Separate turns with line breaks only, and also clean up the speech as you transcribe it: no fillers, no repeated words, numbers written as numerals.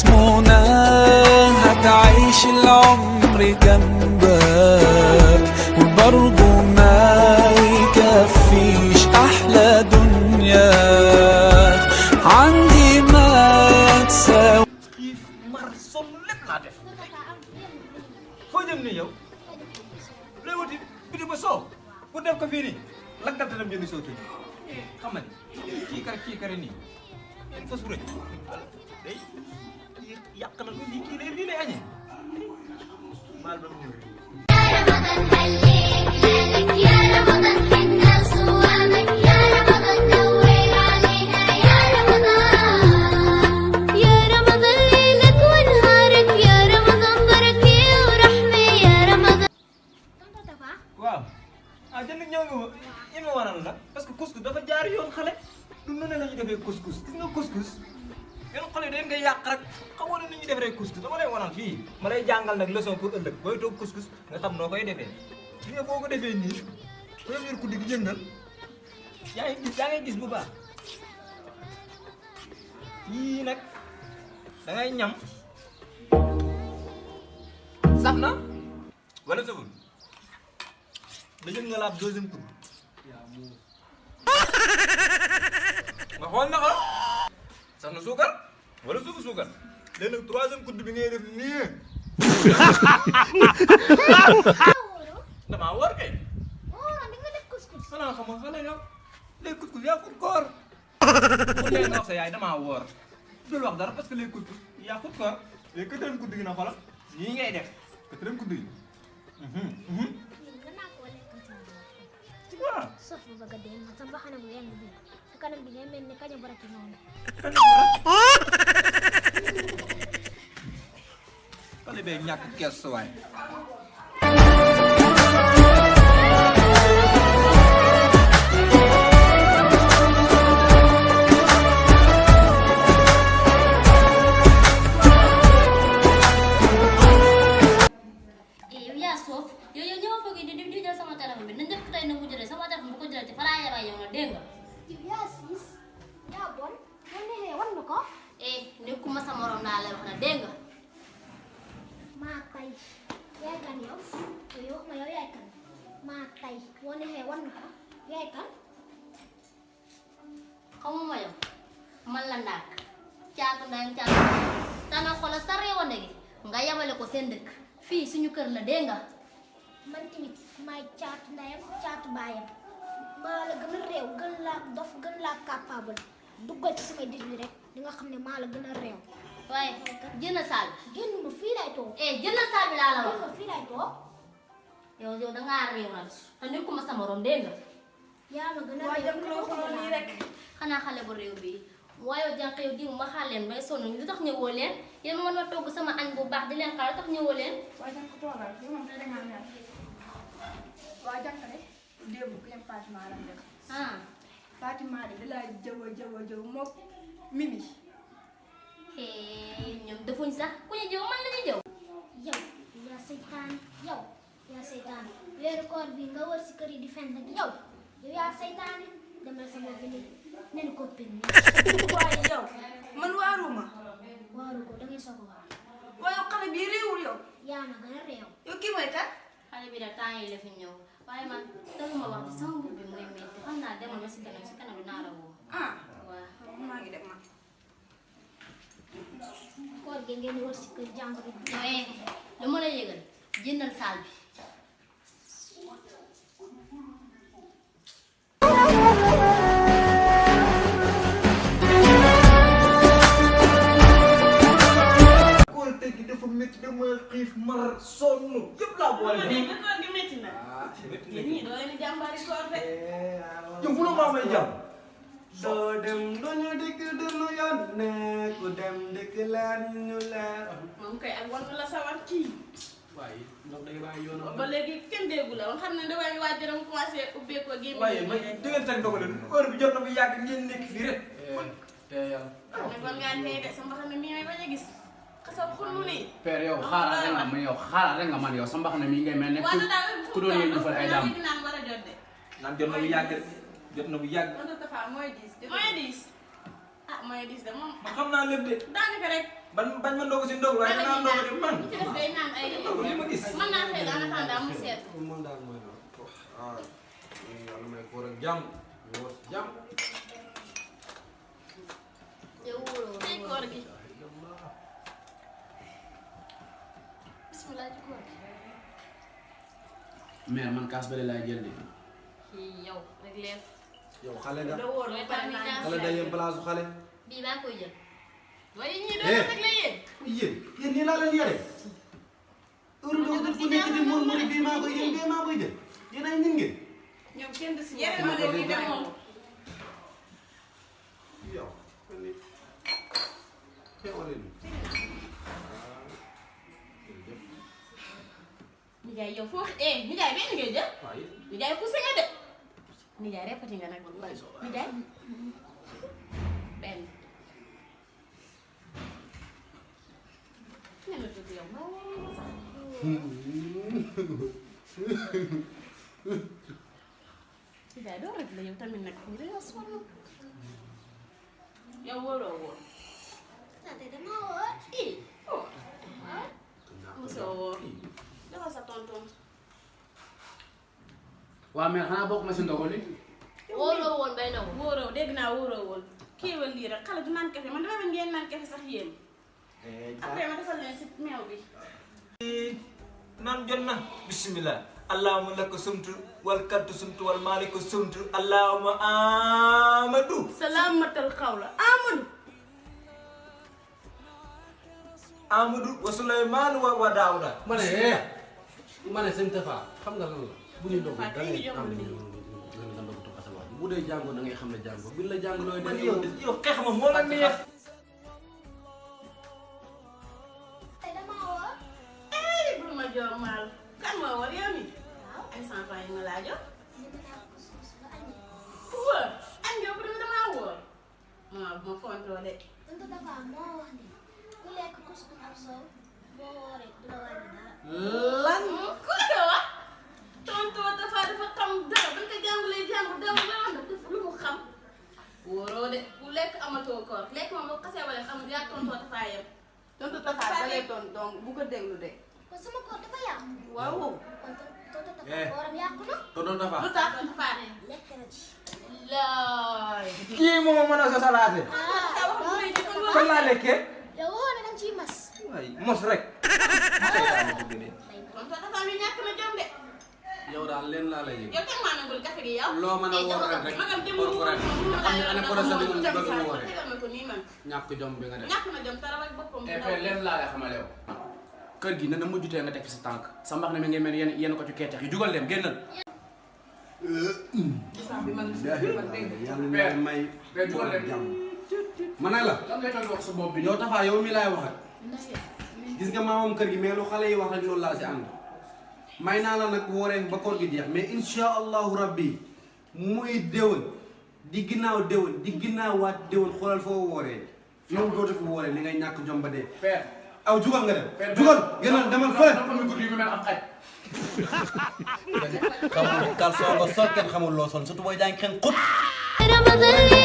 اسمنا هتعيش العمر جنبك وبرضه ما يكفيش احلى دنيا عندي ما تساوي.
xiif mar sonn lépp laa def foo jëm nii yow lay wuti biti ba soow pour def ko fii nii lakkal te dem jëndi soo tuuti xam nga kii kare nii yéen fas bu rëy day yàq na ko lii lay añee maal ba mu ñëw
يا رمضان حنا صوامك يا رمضان نور علينا يا رمضان يا رمضان ليلك ونهارك يا رمضان بركة ورحمة يا رمضان.
waaw jënd ñëw nga ñi ma waral la parce que couscous dafa jaar yoon xale du noonu la ñuy defee couscous gis nga couscous yoon xale dañ koy yàq rek xamoo na ni ñuy defaree couscous dama lay waral fii ma lay jàngal nag leçon pour ëllëg booy toog couscous nga xam noo koy defee gis nga boo ko defee nii premier coup gi yëngal yaa ngi gis bu baax yii nag da ngay ñam saf na wala saful da jël nga laab deuxième coup nga xool na ko saf na suukar wala suukar léegi nag troisième coup bi ngay def nii damaa war kay xanaa xam nga xale yow léegi couscous yaa ko koor bu dee nga wax sa yaay damaa woor dul wax dara parce que léegi couscous yaa ko koor léegi quatrième coup gi na xoolal nii ngay def quatrième coup gi waaw
sof bu bëgg a dee man sa mbaxana bu yeng bi sa kanam bi ngay mel ni kaña baraki noonu
xale bee ñàkk kees sa waay
yow yaa soof yow ñëw foog di jël sama téléphone bi na njëkk tey na mu jëlee sama téléphone bu ko jëlee ci fa laa yabaa yow na dégg nga.
yow yaa siis yaa bon boo neexee wan na ko
nekkuma sa morom laa lay wax na dégg nga.
maa tay yaay kan yow yow wax ma yow yaay kan maa tay boo neexee wan na ko yaay kan
xamuma yow man la ndàkk caatu ndayam caatu tana xoolal sa réewane gi nga yabale ko seen dëkk fii suñu kër la dégg nga.
man tamit maay caatu ndayam caatu baayam maa la gën a réew gën laa dof gën laa capable duggal ci samay dis bi rek di nga xam ne maa la gën a réew
waaye jënd saal bi.
génn ma fii laay toog
jënd saal bi laa la wax.
génn ma fii laay toog
yow dangaa réew nag te nekkuma sa morom dégg nga.
yaa ma gën a
waa
réew
jëm loo xamoon nii rek.
xanaa xale bu réew bi waaye jànq yow diw ma xaar leen bay sonn lu tax ñëwoo leen yéen ma mën ma togg sama añ bu baax di leen xaar lu tax ñëwoo leen.
waa jëm ko toogal yow moom da ngaa ñaan. waa jëm ne démb ku ñam Fatima la dem.
ah
Fatima de da laa jëw moom Mimi.
ñoom defuñ sax ku ñu jëw man la ñu jëw.
yow yaa seytaan yow yaa seytaan weeru koor bi nga wër si kër yi di fen nag yow yaa seytaane demal sa bopp nii nen ko pin
waaye yow man waaruma.
waaru ko da ngay soog a waar
waaye xale bii réewul yow.
yaa ma gën a réew
yow kii mooy kat.
xale bi da temps yi la fi ñëw waaye man taluma wax ci sama mbubb bi mooy métti xam naa demal ba si kanam dinaa la woo.
ah
waaw
maa ngi dem man.
koor gi ngeen wër si kër jàng bi
yow lu ma la yëgal jëndal saal bi.
kool tey gi dafa métti dama xiif mar sonn yëpp laa boole nii
koor gi métti na. yéen ñii doo leen jàmbaari koor de.
yow bu la maa may jàmm
doo dem duñu dikk duñu yónnee ku dem dikk leer ñu leer.
moom kay ak wan la sawar kii.
waaye ndox day bàyyi yoonam.
ba léegi kenn déggu la woon xam ne dafay waaj a commencé ubbeekoo gémmiñ.
waaye ma dégg nga ndogal heure bi jot na bu yàgg ngeen nekk fii rek.
te yow.
nag man ngaa tey de sa mbaxane mi may bañ a gis. xasal xul mu nii.
père yow xaaral rek nga man yow xaaral rek nga man yow sa mbaxane mi ngay mel ne ku doon yëngu fa ay dàmm.
naan war a jot de.
naan jot na bu yàgg rek jot na bu yàgg.
man de Tafa mooy 10. mooy 10. ah mooy 10 de moom.
man xam naa lépp de.
daanaka rek
bañ ma ndogu si ndogu waaye dinaa ndogu de man.
ci def day naan ay
li ma gis.
mën naa xëy en attendant mu seet.
moom daal mooy loolu waaw yàlla may ko rek jàmm ñu woo jàmm
yow wóoroo
tey koor gi bismillah ci koor gi.
mère man kaas bële laay jël de.
kii yow rek leen.
yow xale nga
da wóor lay pare naa
xale day yem place su xale
bii baa koy jël.
waaye ñii doon rek la yéen.
yéen nii laa leen yore heure doo def ku nekk di moom mu ne bii maa koy jël bii maa koy jël yéen ay nit ngeen
ñoom kenn du si yéen ma leen di dem moom.
yow kon ni xewale ni
nijaay yow foo nijaay benn ngay jël.
waaye
nijaay poussé nga de. nijaay répété nga nag. nijaay benn. ne la tudd yow maa wóorul sax. nijaay doo rek la yow tamit nag ñu dañoo sonn. yow wóoroo wóor.
tante dama wóor.
mosoo wóor. dafa sa tonton.
waa mère xanaa bokk ma si ndogu li.
wóoroo woon bay naw.
wóoroo dégg naa wóoroo woon. kii wal lii rek xale du naan kafe man dama bañ ngeen naan kafe sax yéen. après ma defal leen si meew bi.
naan jot na bismillah allahumma laka sumtu wal kaltu sumtu wal maliku sumtu allahumma amadu.
salaamatal xawla Amadou.
Amadou wa Souleymane wa Daouda.
ma ne sëñ Tafa xam nga lan la bu ñu ndogu da ngay am nga ndogu toog asamaan bu dee jàngoo da ngay xam ne jàngoo bi la jàng looy
man
def
yow xeex ma moo la neex.
tey dama wóor.
bul ma jox maal kan moo war yow mi. waaw ay 100 francs yi nga laa jox.
ñu mën a ko suus ba añee.
wóor añ yow bu damaa wóor. waaw bu ma fontoo de.
tante dafa moo wax ni ku lekk couscous ak soow boo wooree du la wàññi dara.
lan
ku la ko wax. tontoo dafa xam dara bañ ko jàngulee jàngu dara la wax def lu mu xam. wóoroo de ku lekk amatoo koor lekk moom boo xasee wala xam yaa tontoo dafa yem.
tontu Tafa da lay ton donc bu ko déglu de.
kon sama koor dafa yàqu.
waaw.
kon tontu dafa kooram yàqu na.
tonton Tafa
lu tax dafa
lekk na ci.
laay.
kii moom a mën a sa salaate. kon laa lekkee.
yow woo na danga ciy mas.
waay mos rek.
tontoo dafa mi ñàkk na jom de.
yow daal leen laa lay yëg
yow teg maa nangul café gi yow.
loo mën a woor rek
magam jëm
woor ko rek xam ne année prochaine moom bëgg nga wooree
tegal ma ko nii man.
ñàkk jom bi nga def
ñàkk na jom tara ak boppam.
et puis leen laa lay xamale yow. kër gi na na mujjutee nga teg fi sa tànk sa mbax ne mi ngi mel yenn ko ci keetex yi jugal dem génnal.
yàlla na may
père jugal dem.
jàmm ma ne la
lan ngay toog wax sa bopp bi.
yow Tafa yow mi laay waxat gis nga maamam kër gi mais lu xale yi wax rek loolu laa si ànd may naa la nag wooree ba koor gi jeex mais insha allahu rabbi muy déwén di ginnaaw déwén di ginnaawaat déwén xoolal foo wooree yow dootu fi wooree li ngay ñàkk jom ba dee
père.
aw jugal nga dem jugal gënal demal fële
noppam mi guddi yu mel am xaj.
xamul kalsoo nga sol kenn xamul loo sol surtout booy jàng xen xut
Ramadan